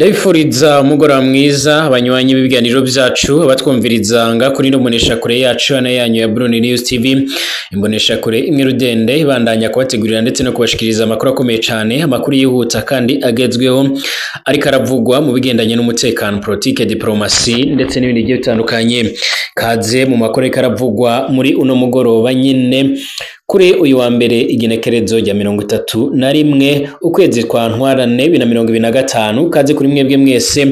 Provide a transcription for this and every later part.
Ndabifuriza umugoroba mwiza abanywanyi b'ibiganiro byacu, abatwumviriza nga kuri ino mboneshakure yacu hano yanyu ya Burundi News TV, imboneshakure imwe rudende ibandanya kubategurira ndetse no kubashikiriza amakuru akomeye cane, amakuru yihuta kandi agezweho ariko aravugwa mu bigendanye n'umutekano, politike, diplomasi ndetse n'ibindi bigiye bitandukanye. Kaze mu makuru ariko aravugwa muri uno mugoroba nyine kuri uyu wa mbere, igenekerezo rya 31 ukwezi kwa Ntwarante 2025. Kaze kuri mwebwe mwese,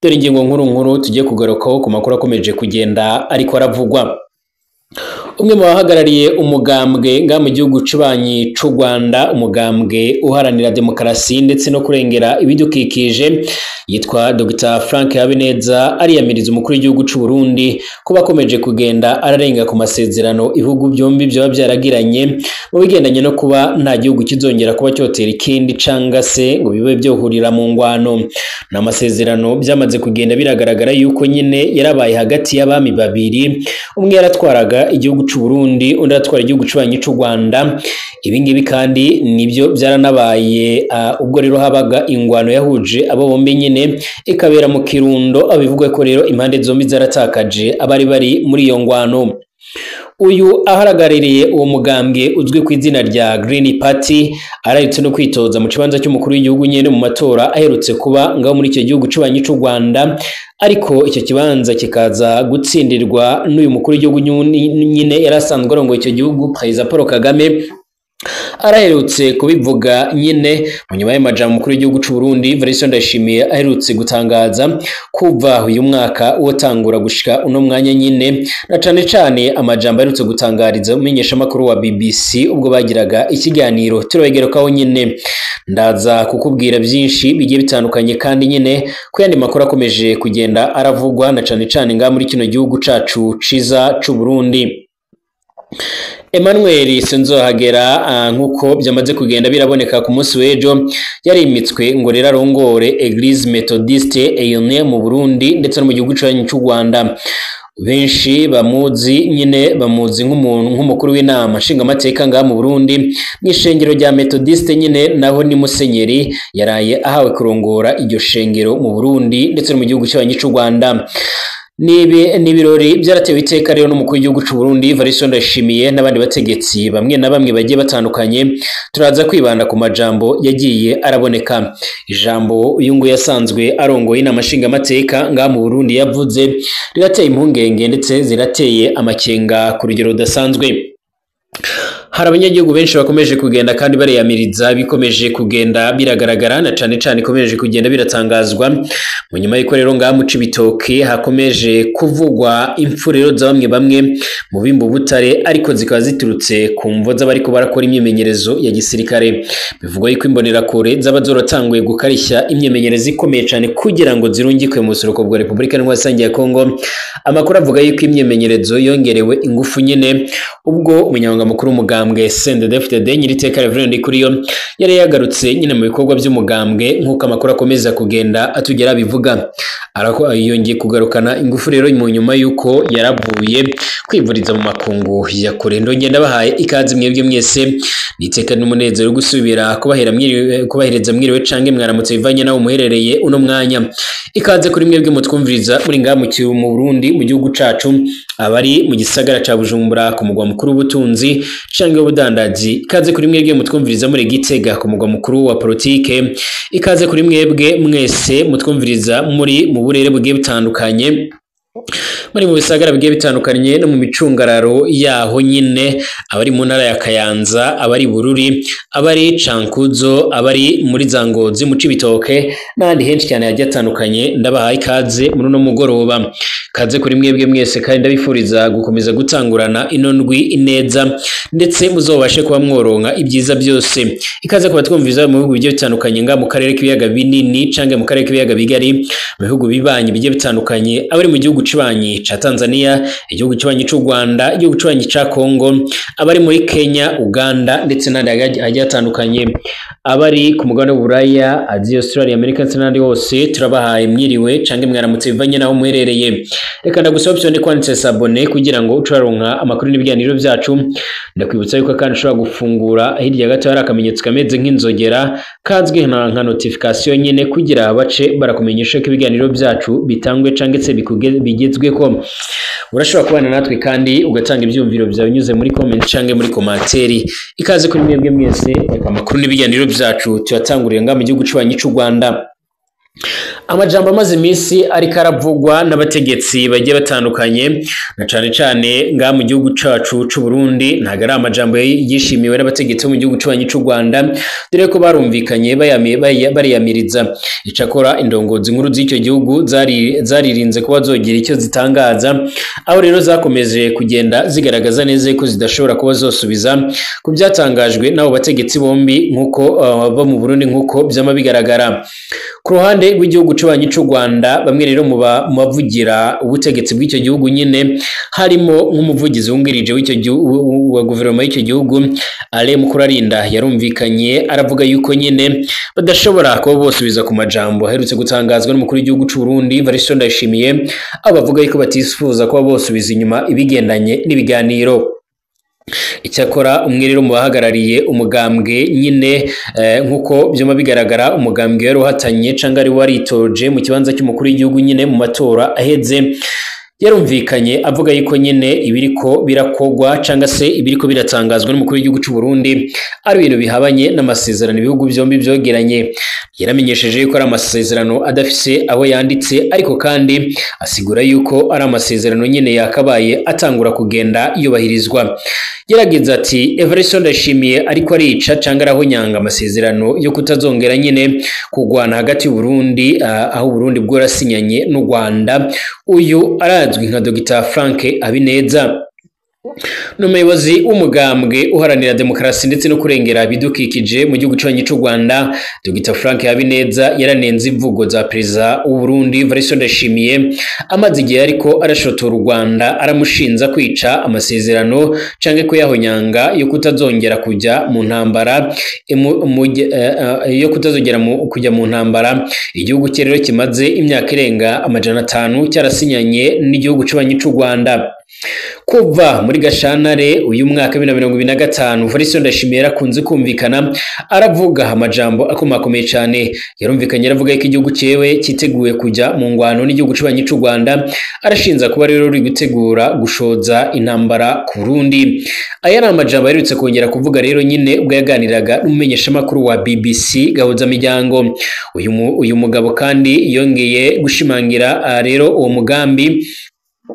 dore ingingo nkuru nkuru tugiye kugarukaho ku makuru akomeje kugenda ariko aravugwa. Umwe mu bahagarariye umugambwe nga mu gihugu c'ubanyi c'u Rwanda, umugambwe uharanira demokarasi ndetse no kurengera ibidukikije, yitwa Dr Frank Habineza, ariyamiriza umukuru w'igihugu c'u Burundi kuba akomeje kugenda ararenga ku masezerano ibihugu byombi byaba byaragiranye mu bigendanye no kuba nta gihugu kizongera kuba cyotera ikindi canga se ngo bibe byohurira mu ngwano. Ni amasezerano byamaze kugenda biragaragara yuko nyine yarabaye hagati y'abami babiri, umwe yaratwaraga igihugu c'u Burundi, undi aratwara igihugu c'ubanyi c'u Rwanda. Ibi ngibi kandi nibyo byaranabaye ubwo rero habaga ingwano yahuje abo bombi nyine ikabera mu Kirundo, aho bivugwa ko rero impande zombi zaratakaje abari bari muri iyo ngwano. Uyu ahagarariye uwo mugambwe uzwi ku izina rya Green Party arahitse no kwitoza mu kibanza cy'umukuru w'igihugu nyene mu matora aherutse kuba ngaho muri icyo gihugu c'ubanyi c'u Rwanda, ariko icyo kibanza kikaza gutsindirwa n'uyu mukuru w'igihugu nyine yari asanzwe arongoye icyo gihugu, Perezida Paul Kagame. Araherutse kubivuga nyine mu nyuma y'amajambo umukuru w'igihugu c'u Burundi Evariste Ndayishimiye aherutse gutangaza kuva uyu mwaka wotangura gushika uno mwanya nyine, na cane cane amajambo aherutse gutangariza umumenyeshamakuru wa BBC ubwo bagiraga ikiganiro. Turabegerukaho nyine, ndaza kukubwira byinshi bigiye bitandukanye kandi nyine ku yandi makuru akomeje kugenda aravugwa na cane cane ngaha muri kino gihugu cacu ciza c'u Burundi. Emmanuel Sinzohagera, nkuko byamaze kugenda biraboneka ku munsi w'ejo, yarimitswe ngo rero arongore Eglise Methodiste Eyone mu Burundi ndetse no mu gihugu cy'u Rwanda. Benshi bamuzi nyine, bamuzi nk'umuntu nk'umukuru w'inama nshingamateka ngaha mu Burundi mw'ishengero rya Methodiste nyine, naho ni musenyeri yaraye ahawe kurongora iryo shengero mu Burundi ndetse no mu gihugu cy'u Rwanda. Ni ibirori byaratewe iteka rero n'umukuru w'igihugu c'u Burundi Evariste Ndayishimiye n'abandi bategetsi bamwe na bamwe bagiye batandukanye. Turaza kwibanda ku majambo yagiye araboneka. Ijambo uyu nguyu yasanzwe arongoye inama nshingamateka ngaha mu Burundi yavuze rirateye impungenge ndetse zirateye amakenga ku rugero rudasanzwe. Hari abanyagihugu benshi bakomeje kugenda kandi bariyamiriza bikomeje kugenda biragaragara na cane cane ikomeje kugenda biratangazwa mu nyuma y'uko rero ngaha mu Cibitoke hakomeje kuvugwa impfu rero za bamwe bamwe mu bimba ubutare, ariko zikaba ziturutse ku mvo z'abariko barakora imyimenyerezo ya gisirikare. Bivugwa yuko imbonerakure zaba zorotanguye gukarishya imyimenyerezo ikomeye cane kugira ngo zirungikwe mu buseruko bwa Repubulika Iharanira ya Kongo. Amakuru avuga yuko imyimenyerezo yongerewe ingufu nyine ubwo umunyamabanga mukuru w'umugambwe CNDD-FDD Nyiriteka Reverend Ndikuriyo yari yagarutse nyine mu bikorwa by'umugambwe, nk'uko amakuru akomeza kugenda atugera bivuga. Arako yongeye kugarukana ingufu rero mu nyuma y'uko yaravuye kwivuriza mu makungu ya kure. Ndongenda bahaye ikaze mwebwe mwese, niteka n'umunezero gusubira kubahereza mwiriwe canke mwaramutse bivanye naho muherereye uno mwanya. Ikaze kuri mwebwe mutwumviriza muri ngaha mu Burundi, mu gihugu cacu, abari mu gisagara ca Bujumbura ku mugwa mukuru w'ubutunzi canke w'ubudandaji. Ikaze kuri mwebwe mutwumviriza muri Gitega ku mugwa mukuru wa politike. Ikaze kuri mwebwe mwese mutwumviriza muri mu burere bugiye butandukanye, muri mu bisagara bigiye bitandukanye no mu micungararo yaho nyine, abari mu ntara ya Kayanza, abari Bururi, abari Cankuzo, abari muri za Ngozi, mu Cibitoke n'ahandi henshi cyane hagiye hatandukanye. Ndabahaye ikaze muri uno mugoroba. Kaze kuri mwebwe mwese kandi ndabifuriza gukomeza gutangurana ino ndwi ineza ndetse muzobashe kuba mworonka ibyiza byose. Ikaze kuba twumviza mu bihugu bigiye bitandukanye nga mu karere k'ibiyaga binini canke mu karere k'ibiyaga bigari, mu bihugu bibanyi bigiye bitandukanye, abari mu gihugu kibanyi ca Tanzania, igihugu kibanyi c'u Rwanda, igihugu kibanyi ca Congo, abari muri Kenya, Uganda ndetse n'andi agiye atandukanye, abari ku mugabane w'Uburaya, Aziya, Australia, Amerika ndetse n'ahandi hose, turabahaye mwiriwe canke mwaramutse bivanye naho muherereye. Reka ndagusaba option kwanditse s'abonner kugira ngo ucaronka amakuru n'ibiganiro byacu. Ndakwibutsa yuko kandi ushobora gufungura hirya gato hari akamenyetso kameze nk'inzogera kazwi nka notification nyene, kugira bace barakumenyesha ko ibiganiro byacu bitangwe canke se bigezweko. Urashobora kubana natwe kandi ugatanga ivyumviro byawe unyuze muri comment canke muri commentaire. Ikaze kuri mwebwe mwese. Reka amakuru n'ibiganiro byacu tuyatangurira ngaha mu gihugu c'ubanyi c'u Rwanda. Amajambo amaze iminsi ariko aravugwa n'abategetsi bagiye batandukanye, na cane cane ngaha mu gihugu cacu c'u Burundi, ntago ari amajambo yishimiwe n'abategetsi bo mu gihugu c'ubanyi c'u Rwanda, dore ko barumvikanye bariyamiriza. Icakora indongozi nkuru z'icyo gihugu zaririnze kuba zogira icyo zitangaza, aho rero zakomeje kugenda zigaragaza neza ko zidashobora kuba zosubiza ku byatangajwe n'abo bategetsi bombi nk'uko bo mu Burundi, nk'uko vyama bigaragara. Ku ruhande rw'igihugu c'ubanyi c'u Rwanda, bamwe rero mu bavugira ubutegetsi bw'icyo gihugu nyine, harimo nk'umuvugizi wungirije w'icyo wa guverinoma y'icyo gihugu Alain Mukurarinda, yarumvikanye aravuga yuko nyine badashobora kuba bosubiza ku majambo aherutse gutangazwa n'umukuru w'igihugu c'u Burundi Evariste Ndayishimiye, aho bavuga yuko batifuza kuba bosubiza inyuma ibigendanye n'ibiganiro. Icyakora umwe rero mu bahagarariye umugambwe nyine, nkuko byuma bigaragara, umugambwe yari uhatanye canke ari waritoje mu kibanza cy'umukuru w'igihugu nyine mu matora aheze, yarumvikanye avuga yuko nyine ibiriko birakogwa canga se ibiriko biratangazwa n'umukuru w'igihugu c'u Burundi ari ibintu bihabanye n'amasezerano ibihugu byombi byogeranye. Yaramenyesheje yuko ari amasezerano adafise aho yanditse, ariko kandi asigura yuko ari amasezerano nyine yakabaye atangura kugenda yubahirizwa. Yaragize ati Evariste Ndayishimiye ariko arica canga arahonyanga amasezerano yo kutazongera nyine kugwana hagati y'u Burundi, aho Burundi bworasinyanye n'u Rwanda. Uyu arazwi nka Dr Frank Habineza, n'umuyobozi w'umugambwe uharanira demokarasi ndetse no kurengera ibidukikije mu gihugu c'ubanyi c'u Rwanda. Dr Frank Habineza yaranenze imvugo za perezida w'u Burundi Evariste Ndayishimiye, amaze igihe ariko arashotora u Rwanda, aramushinza kwica amasezerano canke kuyahonyanga yo kutazongera kujya mu ntambara, yo kutazongera kujya mu ntambara. Igihugu cye rero kimaze imyaka irenga 500 cyarasinyanye n'igihugu c'ubanyi c'u Rwanda. Kuva muri Gashanare uyu mwaka 2025, Evariste Ndayishimiye yarakunze kumvikana aravuga amajambo akomakomeye cyane. Yarumvikanye aravuga ko igihugu cyewe cyiteguye kujya mu ngwano n'igihugu c'ubanyi c'u Rwanda, arashinza kuba rero ruri gutegura gushoza intambara ku Burundi. Aya ni amajambo aherutse kongera kuvuga rero nyine ubwo yaganiraga n'umumenyeshamakuru wa BBC Gahuzamiryango. Uyu mugabo kandi yongeye gushimangira rero uwo mugambi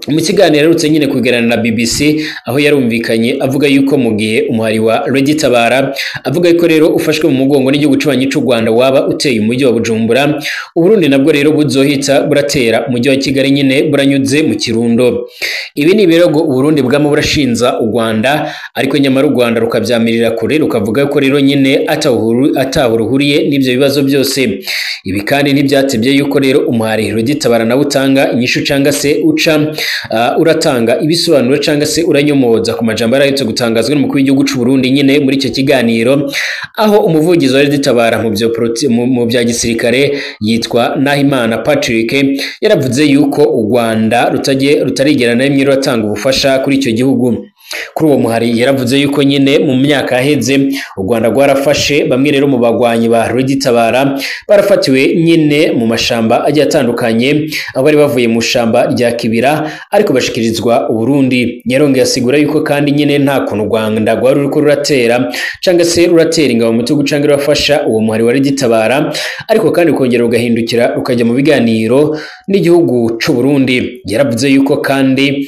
mu kiganiro aherutse nyine kuganira na BBC, aho yarumvikanye avuga yuko mu gihe umuhari wa Tabara avuga yuko rero ufashwe mu mugongo n'igihugu c'ubanyi c'u Rwanda waba uteye umujyi wa Bujumbura, Uburundi nabwo rero buzohita buratera umujyi wa Kigali nyine buranyuze mu Kirundo. Ibi ni ibirego Uburundi bwama burashinza u Rwanda, ariko nyamara u Rwanda rukavyamirira kure, rukavuga ko rero nyine ataho ruhuriye n'ivyo bibazo byose. Ibi kandi ntibyatebye yuko rero umuhari Tabara nawe utanga inyishu canga se uca uratanga ibisobanuro canga se uranyomoza ku majambo yarahetse gutangazwa n'umukuru w'igihugu c'u Burundi nyine muri icyo kiganiro, aho umuvugizi wa Tabara mu bya gisirikare yitwa Nahimana Patrick yaravuze yuko u Rwanda rutarigera na rimwe ruratanga ubufasha kuri icyo gihugu. Kuri uwo muhari yaravuze yuko nyine mu myaka yaheze u Rwanda rwarafashe bamwe rero mu bagwanyi ba Tabara, barafatiwe nyine mu mashamba agiye atandukanye, aho bari bavuye mu shamba rya Kibira ariko bashikirizwa Uburundi. Yarongeye asigura yuko kandi nyine nta kuntu u Rwanda rwari ruriko ruratera canga se ruratera ingabo mu gihugu canke rurafasha uwo muhari wa Tabara, ariko kandi rukongera rugahindukira rukajya mu biganiro n'igihugu c'u Burundi. Yaravuze yuko kandi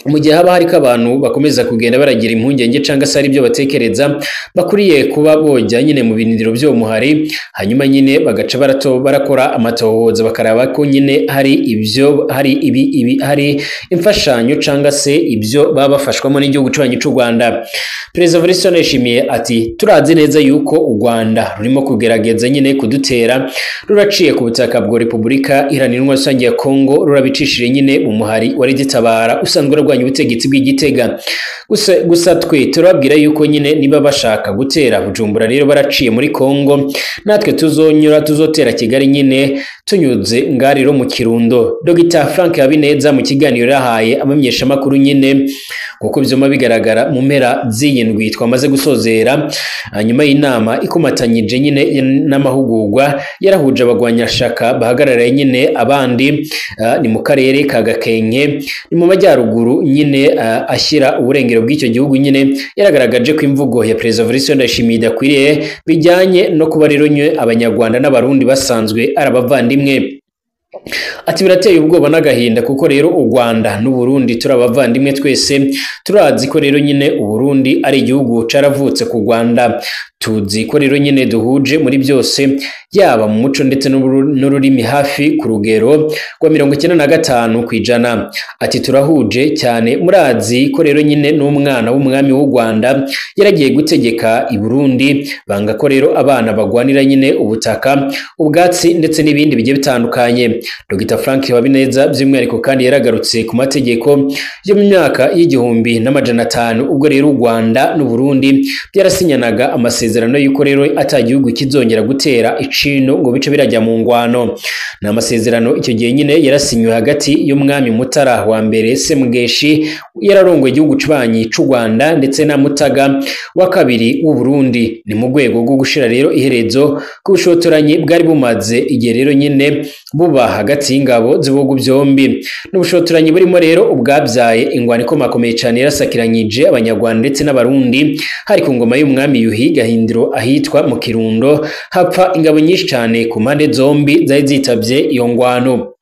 Mu gihe haba hariko abantu bakomeza kugenda baragira impungenge canga se ari ibyo batekereza, bakuriye kuba bojya nyine mu birindiro byo muhari, hanyuma nyine bagaca barakora amatohoza, bakaraba ko nyine hari ibyo hari ibi ibi hari imfashanyo canga se ibyo baba bafashwamo n'igihugu cy'u cy'u Rwanda. Perezida Evariste Ndayishimiye ati turazi neza yuko u Rwanda rurimo kugerageza nyine kudutera, ruraciye ku butaka bwa Repubulika Iharanira Intwaro Rusange ya Kongo, rurabicishije nyine mu muhari wari gitabara usanzwe urwanya ubutegetsi bw'Igitega. Gusa twe turababwira yuko nyine niba bashaka gutera Bujumbura rero baraciye muri Kongo, natwe tuzonyura tuzotera Kigali nyine tunyuze ngariro mu Kirundo. Dr Frank Habineza mu kiganiro yahaye abamenyeshamakuru nyine kuko byuma bigaragara mu mpera z'iyindwi twamaze gusozera, hanyuma y'inama ikomatanyije nyine n'amahugurwa yarahuje abagwanyashaka bahagarariye nyine abandi ni mu karere ka Gakenke ni mu majyaruguru nyine ashyira uburengero bw'icyo gihugu nyine, yaragaragaje ko imvugo ya Perezida Evariste Ndayishimiye idakwiriye bijyanye no kuba rero nywe Abanyarwanda n'Abarundi basanzwe ari abavandimwe. Ati birateye ubwoba n'agahinda kuko rero u Rwanda n'u Burundi turi abavandimwe twese, turazi ko rero nyine u Burundi ari igihugu caravutse ku Rwanda, tuzi ko rero nyine duhuje muri byose yaba mu muco ndetse n'ururimi hafi ku rugero rwa 95%. Ati turahuje cyane, murazi ko rero nyine n'umwana w'umwami w'u Rwanda yaragiye gutegeka i Burundi, banga ko rero abana bagwanira nyine ubutaka, ubwatsi ndetse n'ibindi bigiye bitandukanye. Dr Frank Habineza by'umwihariko kandi yaragarutse ku mategeko yo mu myaka y'1500 ubwo rero u Rwanda n'u Burundi byarasinyanaga amasezerano y'uko rero atagihugu kizongera gutera icino ngo bice birajya mu ngwano. Ni amasezerano icyo gihe nyine yarasinywe hagati y'umwami Mutara wa mbere Semugeshi yararongoye igihugu cibanyi c'u Rwanda ndetse na Mutaga wa kabiri w'u Burundi. Ni mu rwego rwo gushira rero iherezo ku bushotoranyi bwari bumaze igihe rero nyine buba hagati y'ingabo z'ibihugu byombi. N'ubushotoranyi burimo rero ubwabyaye ingwano ikomakomeye cyane yarasakiranyije Abanyarwanda ndetse n'Abarundi, hari ku ngoma y'umwami Yuhi Gahindiro ahitwa mu Kirundo, hapfa ingabo nyinshi cyane ku mpande zombi zari zitabye iyo ngwano.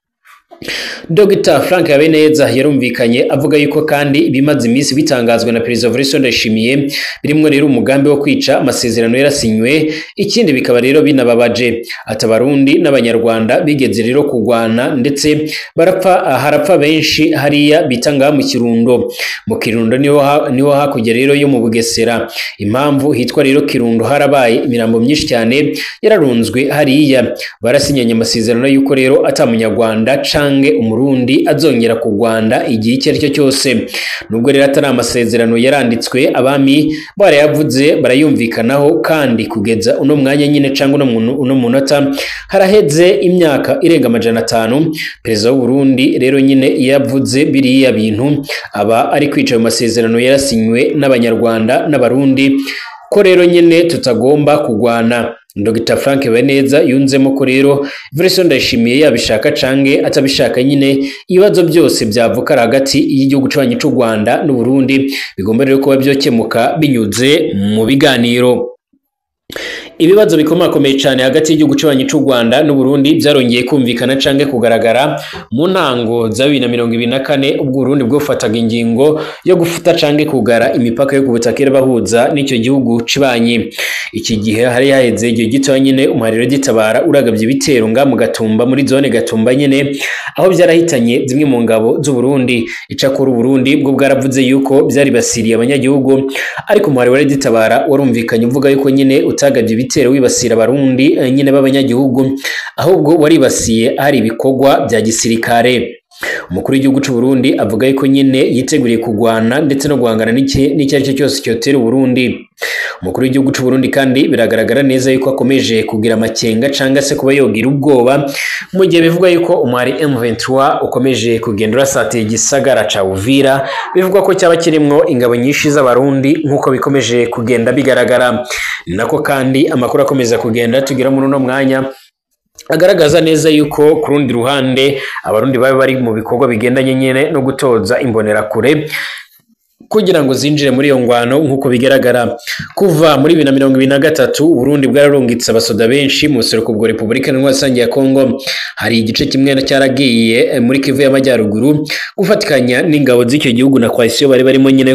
Dr Frank Habineza yarumvikanye avuga yuko kandi bimaze iminsi bitangazwa na Perezida Evariste Ndayishimiye birimwo rero umugambi wo kwica amasezerano yarasinywe, ikindi bikaba rero binababaje. Ati Abarundi n'Abanyarwanda bigeze rero kugwana ndetse barapfa, harapfa benshi hariya bita mu Kirundo. Mu Kirundo niho hakurya rero yo mu Bugesera. Impamvu hitwa rero Kirundo harabaye imirambo myinshi cyane yararunzwe hariya. Barasinyanye amasezerano yuko rero atamunyarwanda cange Umurundi azongera ku Rwanda igihe icyo aricyo cyose. Nubwo rero atari amasezerano yaranditswe, abami barayavuze barayumvikanaho, kandi kugeza uno mwanya nyine cangwa uno munota haraheze imyaka irenga 500. Perezida w'u Burundi rero nyine yavuze biriya bintu aba ari kwica ayo masezerano yarasinywe n'Abanyarwanda n'Abarundi ko rero nyine tutagomba kugwana. Dr Frank Habineza yunzemo ko rero Evariste Ndayishimiye yabishaka cange atabishaka nyine ibibazo byose byavuka hagati y'igihugu cy'u cy'u Rwanda n'u Burundi bigomba rero kuba byokemuka binyuze mu biganiro. Ibibazo bikomakomeye cyane hagati y'igihugu cy'u cy'u Rwanda n'u Burundi byarongeye kumvikana cange kugaragara mu ntango za 2024 ubwo Burundi bwofataga ingingo yo gufuta cange kugara imipaka yo kubutaka bahuza n'icyo gihugu cibanyi. Iki gihe hari haheze igihe gito nyine umuhariro gitabara uragabye ibitero nga mu Gatumba muri zone Gatumba nyine aho byarahitanye zimwe mu ngabo z'u Burundi. Icakora u Burundi bwo bwaravuze yuko byari basiriye abanyagihugu, ariko umuhariro gitabara warumvikanye uvuga yuko nyine utagabye ibitero wibasira Abarundi nyine b'abanyagihugu, ahubwo waribasiye hari ibikorwa bya gisirikare. Umukuru w'igihugu cy'u Burundi avuga yuko nyine yiteguriye kugwana ndetse no guhangana n'icyo ari cyo cyose cyotera Burundi. Umukuru w'igihugu cy'u Burundi kandi biragaragara neza yuko akomeje kugira amakenga canga se kuba yogira ubwoba mu gihe bivugwa yuko umwari M23 ukomeje kugenda urasatira igisagara ca Uvira, bivugwa ko cyaba kirimwo ingabo nyinshi z'Abarundi nkuko bikomeje kugenda bigaragara. Nako kandi amakuru akomeza kugenda tugira muri uno mwanya agaragaza neza yuko ku rundi ruhande Abarundi babe bari mu bikorwa bigendanye nyene no gutoza imbonerakure kugira ngo zinjire muri iyo ngwano. Nk'uko bigaragara, kuva muri 2023 Burundi bwararungitse abasoda benshi mu buseruko bwa Repubulika Iharanira Rusange ya Kongo. Hari igice kimwe cyaragiye muri Kivu y'Amajyaruguru gufatikanya n'ingabo z'icyo gihugu na coalition bari barimo nyine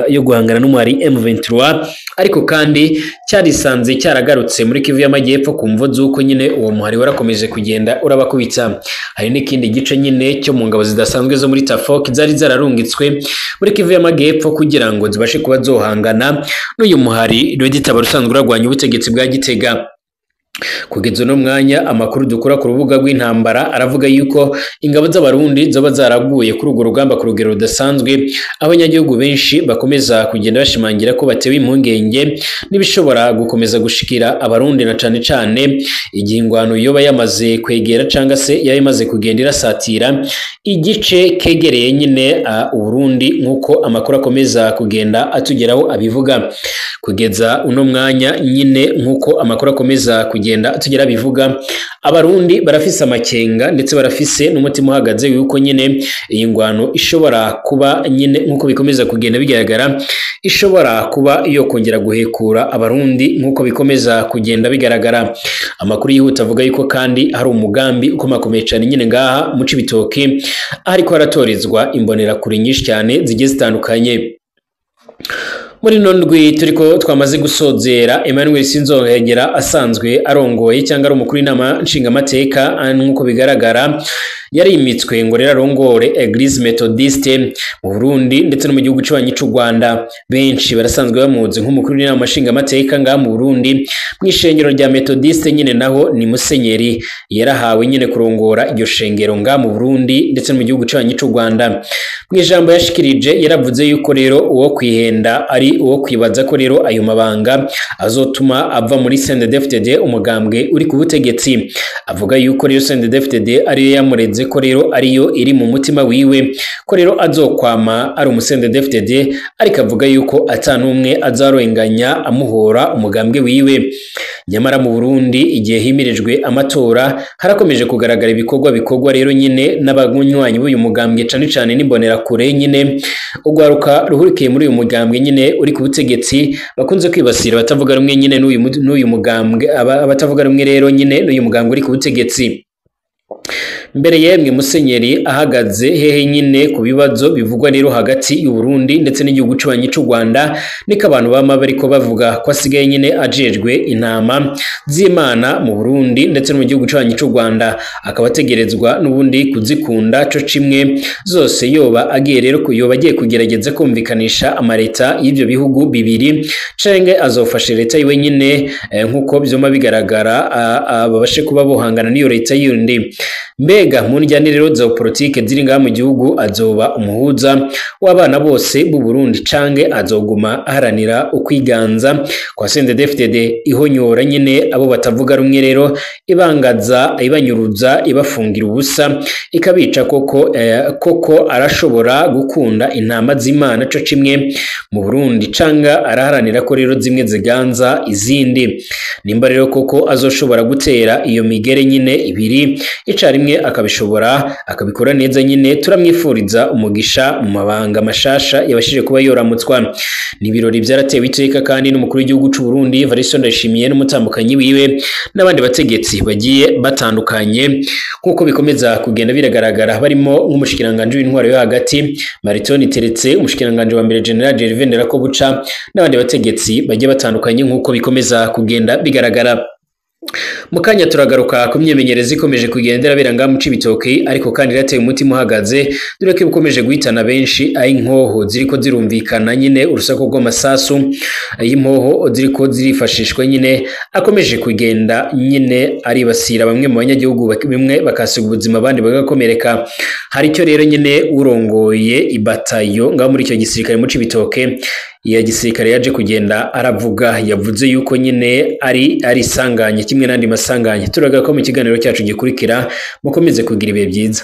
yo guhangana n'umwari M23, ariko kandi cyarisanze cyaragarutse muri Kivu y'Amajyepfo ku mvo z'uko nyine uwo muhari warakomeje kugenda urabakubitsa. Hari n'ikindi gice nyine cyo mu ngabo zidasanzwe zo muri Tafok zari zararungitswe muri Kivu y'Amajyepfo kugira ngo zibashe kuba zohangana n'uyu muhari Rwigitaba usanzwe uragwanya ubutegetsi bwa Gitega. Kugeza uno mwanya amakuru dukura ku rubuga rw'intambara aravuga yuko ingabo z'Abarundi zoba zaraguye kuri urwo rugamba ku rugero rudasanzwe. Abanyagihugu benshi bakomeza kugenda bashimangira ko batewe impungenge n'ibishobora gukomeza gushikira Abarundi, na cane cane igihe ingwano yoba yamaze kwegera canga se yaba imaze kugenda irasatira igice kegereye nyine Uburundi, nk'uko amakuru akomeza kugenda atugeraho abivuga. Kugeza uno mwanya nyine nk'uko amakuru akomeza kugenda tugera bivuga, Abarundi barafise amakenga ndetse barafise n'umutima uhagaze yuko nyine iyi ngwano ishobora kuba nyine nk'uko bikomeza kugenda bigaragara ishobora kuba iyo kongera guhekura Abarundi nk'uko bikomeza kugenda bigaragara. Amakuru yihuta avuga yuko kandi hari umugambi ukomakomeye cyane nyine ngaha mu Cibitoke, ariko haratorezwa imbonerakure nyinshi cyane zigiye zitandukanye. Muri ino ndwi turiko twamaze gusozera, Emmanuel Sinzohegera asanzwe arongoye cyangwa ari umukuru w'inama nshingamateka, nk'uko bigaragara yarimitswe ngo rero arongore Eglise Methodiste mu Burundi ndetse no mu gihugu cy'abanyi cy'u Rwanda. Benshi barasanzwe bamuzi nk'umukuru w'inama nshingamateka ngaha mu Burundi mu ishengero rya Methodiste nyine, naho ni musenyeri yarahawe nyine kurongora iryo shengero ngaha mu Burundi ndetse no mu gihugu cy'abanyi cy'u Rwanda. Mu ijambo yashikirije yaravuze yuko rero uwo kwihenda ari uwo kwibaza ko rero ayo mabanga azotuma ava muri CNDD-FDD, umugambwe uri ku butegetsi. Avuga yuko rero CNDD-FDD ariyo yamureze, ko rero ariyo iri mu mutima wiwe, ko rero azokwama ari umu CNDD-FDD, ariko avuga yuko atanumwe azarenganya amuhora umugambwe wiwe. Nyamara mu Burundi igihe himirijwe amatora harakomeje kugaragara ibikorwa bikorwa rero nyine n'abanywanyi b'uyu mugambwe, cane cane n'imbonerakure nyine ugwaruka ruhurikiye muri uyu mugambwe nyine uri ku butegetsi, bakunze kwibasira abatavuga rumwe nyine n'uyu mugambwe, abatavuga rumwe rero nyine n'uyu mugambwe uri ku butegetsi. Mbere yemwe musenyeri ahagaze hehe nyine ku bibazo bivugwa rero hagati y'u Burundi ndetse n'igihugu cy'abanyi cy'u Rwanda, niko abantu bama bariko bavuga ko asigaye nyine ajejwe intama z'Imana mu Burundi ndetse no mu gihugu cy'abanyi cy'u Rwanda, akaba ategerezwa n'ubundi kuzikunda co cimwe zose. Yoba agiye rero kuyoba agiye kugerageza kumvikanisha amareta y'ivyo bihugu bibiri, canke azofasha leta yiwe nyine nkuko byoma bigaragara babashe kuba bohangana n'iyo leta yindi. Mbega mu njyane rero za politike ziri ngaha mu gihugu, azoba umuhuza w'abana bose b'u Burundi canke azoguma aharanira ukwiganza kwa CNDD-FDD ihonyora nyine abo batavuga rumwe rero, ibangaza, ibanyuruza, ibafungira ubusa, ikabica koko. Koko arashobora gukunda intama z'Imana co cimwe mu Burundi, canga araharanira ko rero zimwe ziganza izindi? Nimba rero koko azoshobora gutera iyo migere nyine ibiri icarimwe, akabishobora akabikora neza nyine, turamwifuriza umugisha mu mabanga mashasha yabashije kuba yoramutswa. Ni ibirori byaratewe iteka kandi n'umukuru w'igihugu cy'u Burundi Evariste Ndayishimiye n'umutambukanyi wiwe n'abandi bategetsi bagiye batandukanye, nk'uko bikomeza kugenda biragaragara, barimo nk'umushikiranganje w'intwaro yo hagati Mariton Teretse, umushikiranganje wa mbere General Gervais Nderakobuca n'abandi bategetsi bagiye batandukanye, nk'uko bikomeza kugenda bigaragara. Mukanya turagaruka ku myimenyerezo ikomeje kugendera biranga mu Cibitoke, ariko kandi irateye umutima uhagaze, dore ko ikomeje guhitana benshi, aho inkoho ziriko zirumvikana nyine, urusaku rw'amasasu y'impoho ziriko zirifashishwa nyine akomeje kugenda nyine aribasira bamwe mu banyagihugu, bimwe bakasiga ubuzima abandi bagakomereka. Hari icyo rero nyine urongoye ibatayo ngaho muri icyo gisirikare mu Cibitoke ya gisirikare yaje kugenda aravuga, yavuze yuko nyine ari isanganye kimwe n'andi masanganye. Turagaruka mu kiganiro cyacu gikurikira, mukomeze kugira ibihe byiza.